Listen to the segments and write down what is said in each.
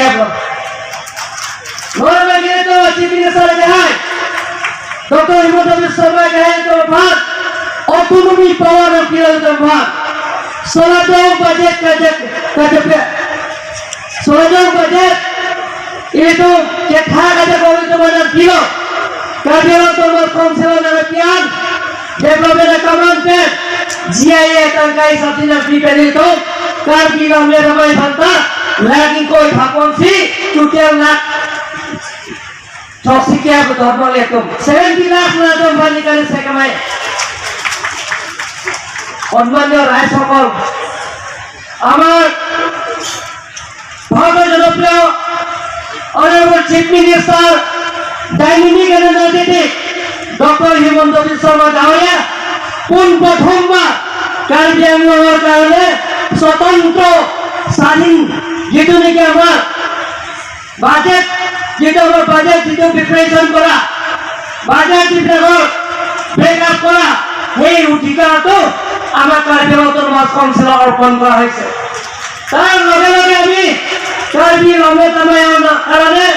keblo. Normal তো chief minister দেখায়, doctor Himanta Biswa Sarma দেখায় তো ভাত অটোনমি পাৱাৰ কিয় ভাত সলাজং বাজেট কাজে কাজে সলাজং budget itu cekha kaja ko itu mana kilo Karbi Autonomous Council na pian development commandment GIA tangkai sabina prepare itu Karbi lamle ramai banta lagi koi bhakonsi tutel nak Toxic ya betul itu 70 lakh na dom bani kali sekamai. সন্মানীয় ৰাইজসকল, আমাৰ ভাৰতৰ জনপ্ৰিয় Honorable Chief Minister, dynamic and energetic doctor Himanta Biswa Sarma ডাঙৰীয়া পোনপ্ৰথমবাৰ কাৰ্বি আংলঙৰ কাৰণে স্বতন্ত্ৰ স্বাধীন যিটো নেকি আমাৰ বাজেট, যিটো আমাৰ বাজেট যিটো প্ৰিপেৰেশ্যন কৰা, বাজেট যিবিলাকৰ ব্ৰেকআপ কৰা, সেই অধিকাৰটো আমাৰ কাৰ্বি অট'নমাছ কাউন্সিলক অৰ্পণ কৰা হৈছে। তাৰ লগে লগে আমি কাৰ্বি লমে তামায়ৰ কাৰণে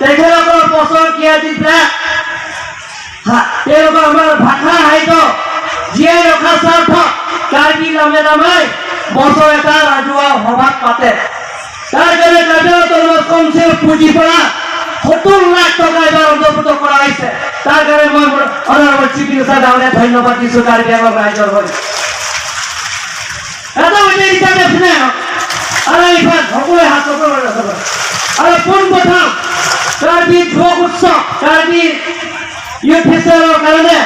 তেখেতসকলৰ বছৰকীয়া যিবিলাক তেওঁলোকৰ আমাৰ ভাষা সাহিত্য জীয়াই ৰখা স্বাৰ্থত কাৰ্বি লামে তামাই বছৰ এটা ৰাজহুৱা সভাত পাতে। তাৰ কাৰণে কাৰ্বি অট'নমাছ কাউন্সিল পুঁজিৰ পৰা 70 লাখ টকা এইবাৰ অন্তৰ্ভুক্ত কৰা হৈছে। তাৰ কাৰণে মই অনাৰেবল চিফ মিনিষ্টাৰ ডাঙৰীয়া ধন্যবাদ দিছোঁ কাৰ্বি আংলং ৰাইজৰ হৈ। এটা হৈছে ইণ্টাৰনেশ্যনেল আৰু ইফাল সকলোৱে হাত সকলোৱে আৰু পোনপ্ৰথম কাৰ্বি যুৱক উৎসৱ, কাৰ্বি ইউথ ফেষ্টিভেলৰ কাৰণে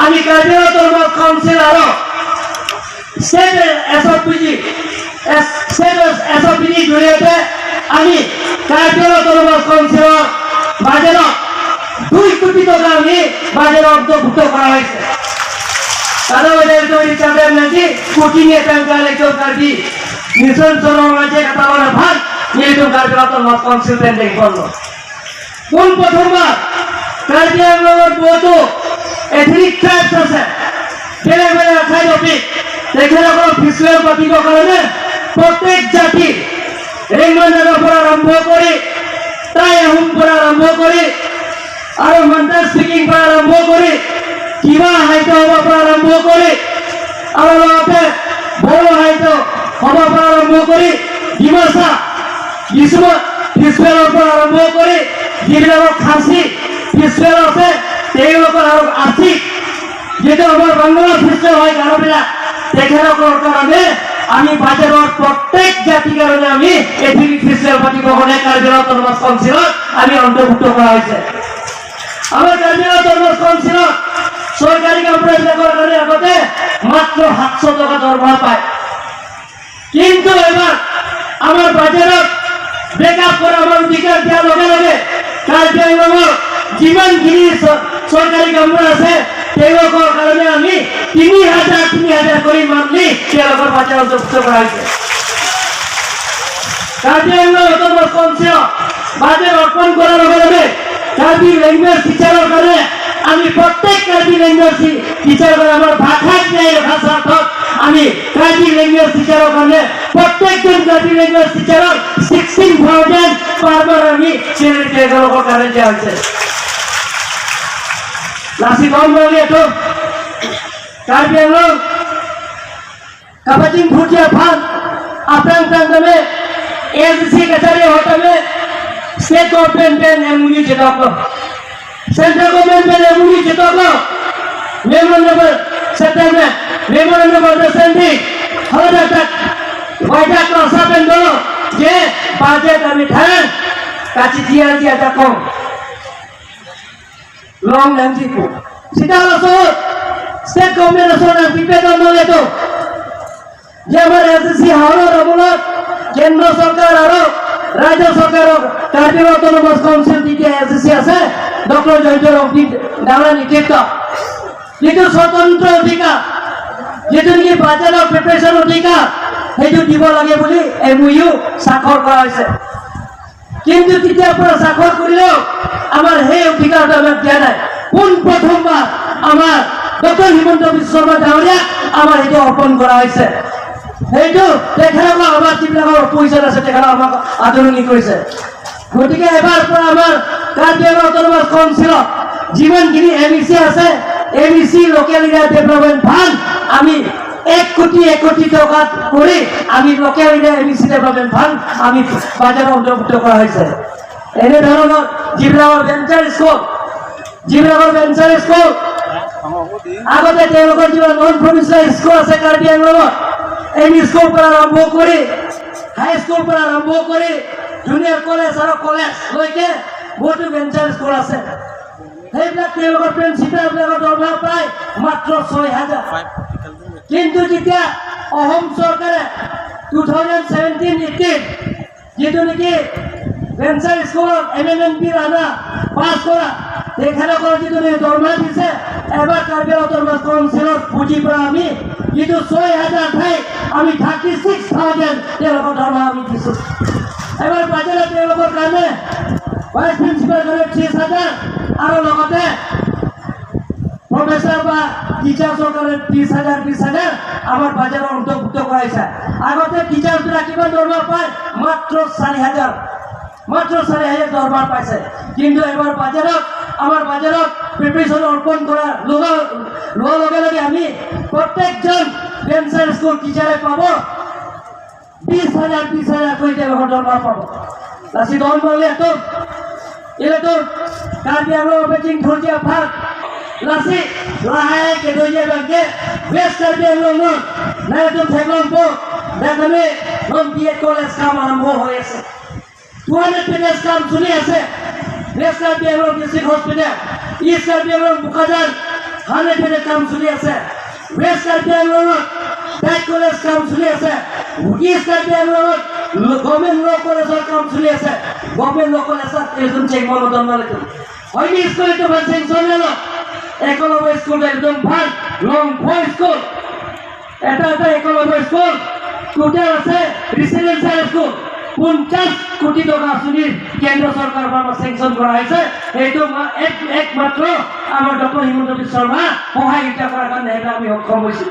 আমি কাৰ্বি অট'নমাছ কাউন্সিল আৰু ষ্টেট এছ অ' পি জি, ষ্টেট এছ অ' পি জিৰ জৰিয়তে আমি কাৰ্বি অট'নমাছ কাউন্সিলৰ বাজেটত 2 কোটি টকা আমি বাজেটত অন্তৰ্ভুক্ত কৰা হৈছে। তাদেৰ হিসাবে নাকি কোচিং এ কাৰ্বি মিশন চলৰ মাঝে কাটাবলে ভাল যিহেতু কাৰ্বি অট'নমাছ কাউন্সিল পেন্ডিং বন্ধ। পোন প্ৰথমবাৰ কাৰ্বি আংলঙত বহুতো এথনিক ট্ৰাইবছ আছে, বেলেগ বেলেগ ঠাইত অপিক তেখেতসকলক ফেষ্টিভেল পাতিবৰ কাৰণে প্ৰত্যেক জাতি ৰেংমা নাগাৰ পৰা আৰম্ভ কৰি, টাই আহোম পৰা আৰম্ভ কৰি আৰু মন্তা স্পিকিং পৰা আৰম্ভ কৰি, তিৱা সাহিত্য সভাৰ পৰা আৰম্ভ কৰি আৰু লগতে বড়ো সাহিত্য সভাৰ পৰা আৰম্ভ কৰি, ডিমাচা কিছুমান ফেষ্টিভেলৰ পৰা আৰম্ভ কৰি, যিবিলাকৰ খাচী ফেষ্টিভেল আছে তেওঁলোকৰ আৰু আচিক যিটো আমাৰ বাংলা ফেষ্টিভেল হয় গাৰোবিলাক, তেখেতসকলৰ কাৰণে আমি বাজেটৰ প্ৰত্যেক জাতিৰ কাৰণে আমি এথনিক ফেষ্টিভেল পাতিবৰ কাৰণে কাৰ্বি অট'নমাছ কাউন্সিলত আমি অন্তৰ্ভুক্ত কৰা হৈছে। আমাৰ কাৰ্বি অট'নমাছ কাউন্সিলত চৰকাৰী কামবিলাকৰ কাৰণে আগতে মাত্ৰ 700 টকা দৰমহা পায়। কিন্তু এবাৰ আমাৰ বাজেটত ব্ৰেকআপ কৰা আমাৰ অধিকাৰ দিয়াৰ লগে লগে কাৰ্বি আংলঙৰ যিমানখিনি চৰকাৰী কামবোৰ আছে, তেওঁলোকৰ কাৰণে আমি 3000 3000 কৰি মান্থলি তেওঁলোকৰ বাজেট অন্তৰ্ভুক্ত কৰা হৈছে। কাৰ্বি আংলং অট'নমাছ কাউন্সিলত বাজেট অৰ্পণ কৰাৰ লগে লগে কাৰ্বি লেংগুৱেজ টিচাৰৰ কাৰণে আমি প্ৰত্যেক কাৰ্বি লেংগুৱেজ টিচাৰৰ কাৰণে, আমাৰ ভাষা জীয়াই ৰখা স্বাৰ্থত আমি কাৰ্বি লেংগুৱেজ টিচাৰৰ কাৰণে প্ৰত্যেকজন কাৰ্বি লেংগুৱেজ টিচাৰক 16,000 পাৰ মান্থ আমি চেলেৰি তেওঁলোকৰ কাৰণে দিয়া হৈছে। লাচিত বুলি এইটো কাৰ্বি আংলং কাপাচিং ভুটিয়া ফান্ড আপনার নামে এসডিসি কাছারি হতামে স্টেট গভর্নমেন্ট পেন এমইউ যেতক, সেন্ট্রাল গভর্নমেন্ট পেন এমইউ যেতক, memorandum settlement, memorandum understanding হলে ওয়াইটা ক্রসাপেন দল যে বাজেট আমি ধান কাছি দিয়া দিয়া কম লং নামছি সিটা হলো স্টেট গভর্নমেন্ট আসলে প্রিপেয়ার নলেতো যে আমাৰ এছএছচি হাওৰৰ আমোলত কেন্দ্ৰ চৰকাৰ আৰু ৰাজ্য চৰকাৰৰ কাৰ্বি অট'নমাছ কাউন্সিল তেতিয়া এছএছচি আছে ডক্টৰ জয়ন্ত ৰংপি ডাঙৰ নেতৃত্ব, যিটো স্বতন্ত্ৰ অধিকাৰ, যিটো নেকি বাজেটৰ প্ৰিপেৰেশ্যন অধিকাৰ, সেইটো দিব লাগে বুলি এমইউ স্বাক্ষৰ কৰা হৈছে। কিন্তু তেতিয়াৰ পৰা স্বাক্ষৰ কৰিলেও আমাৰ সেই অধিকাৰটো আমাক দিয়া নাই। পোনপ্ৰথমবাৰ আমাৰ ডক্টৰ হিমন্ত বিশ্ব শৰ্মা ডাঙৰীয়াক আমাৰ সেইটো অৰ্পণ কৰা হৈছে। সেইটো তেখেতসকল আমাৰ যিবিলাকৰ অপজিশ্যন আছে, তেখেতক আমাক আদৰণি কৰিছে। গতিকে এবাৰ পৰা আমাৰ কাৰ্বি আংলং অট'নমাছ কাউন্সিলত যিমানখিনি এমইচি আছে, MEC local area development fund আমি 1 কোটি 1 কোটি টকাত কৰি আমি local area MEC development fund আমি বাজেটত অন্তৰ্ভুক্ত কৰা হৈছে। এনেধৰণৰ যিবিলাকৰ ভেঞ্চাৰ স্কুল আগতে তেওঁলোকৰ যিবিলাক নন প্ৰভিঞ্চিয়েল স্কুল আছে কাৰ্বি আংলঙত, এম ই স্কুল পৰা আৰম্ভ কৰি, হাই স্কুল পৰা আৰম্ভ কৰি জুনিয়ৰ কলেজ আৰু কলেজলৈকে বহুতো ভেঞ্চাৰ স্কুল আছে। সেইবিলাক তেওঁলোকৰ প্ৰিন্সিপালবিলাকৰ দৰমহা প্ৰায় মাত্ৰ 6,000। কিন্তু যেতিয়া অসম চৰকাৰে 2017-18 যিটো নেকি ভেঞ্চাৰ স্কুলত এমেণ্ডমেণ্ট বিল অনা পাছ কৰা, তেখেতসকলৰ যিটো নেকি দৰমহা দিছে, এবাৰ কাৰ্বি অট'নমাছ কাউন্সিলৰ পুঁজিৰ পৰা আমি যিটো 6,000 ঠাইত আমি 36,000 তেওঁলোকৰ দৰমহা আমি দিছোঁ। এবাৰ বাজেটত তেওঁলোকৰ কাৰণে ভাইচ প্ৰিন্সিপাল কাৰণে 30,000 আৰু লগতে প্ৰফেচাৰ বা টিচাৰ্ছৰ কাৰণে 30,000 20,000 আমাৰ বাজেটত অন্তৰ্ভুক্ত কৰাইছে। আগতে টিচাৰ্ছবিলাক কিমান দৰমহা পায়? মাত্ৰ 4,000, মাত্ৰ 4,000 দৰমহা পাইছে। কিন্তু এবাৰ বাজেটত, আমাৰ বাজেটত প্ৰিপেৰেশ্যন অৰ্পণ কৰা লগা লোৱাৰ লগে লগে আমি প্ৰত্যেকজন ভেঞ্চাৰ স্কুল টিচাৰে পাব 20,000, 20,000 কৰি তেওঁলোকৰ দৰমহা পাব। লাচি দন বলে তো এলেতো কাৰ্বি আংলং বেচিং ধুৰ্জিয়া ভাগ লাচি লাহে কেদইয়া বাগে ৱেষ্ট কাৰ্বি আংলং নাইতো থেকলংপো দেখানে নন বি এড কলেজ কাম আৰম্ভ হৈ আছে, 200 পেজেছ কাম চলি আছে। West Karbi Anglong district hospital, east Karbi Anglong Bokajan 100 pages কাম চলি আছে। ৱেষ্ট কাৰ্বি আংলঙত ডাইট কলেজ কাম চলি আছে। ইষ্ট কাৰ্বি আংলঙত গভৰ্ণমেণ্ট ল কলেজৰ কাম চলি আছে। গভৰ্ণমেণ্ট ল কলেজত একদম চেংমন জন্মালেতো হয়নি স্কুল এইটো ভাল চেংচন একলব্য স্কুল, একদম ভাল লংফ স্কুল, এটা এটা একলব্য স্কুল টোটেল আছে। ৰেচিডেঞ্চিয়েল স্কুল 50 কোটি টকা আঁচনিৰ কেন্দ্ৰ চৰকাৰৰ পৰা আমাক চেংচন কৰা হৈছে। সেইটো একমাত্ৰ আমাৰ ডক্টৰ হিমন্ত বিশ্ব শৰ্মা সহায়িতা কৰাৰ কাৰণে সেইবিলাক আমি সক্ষম হৈছোঁ।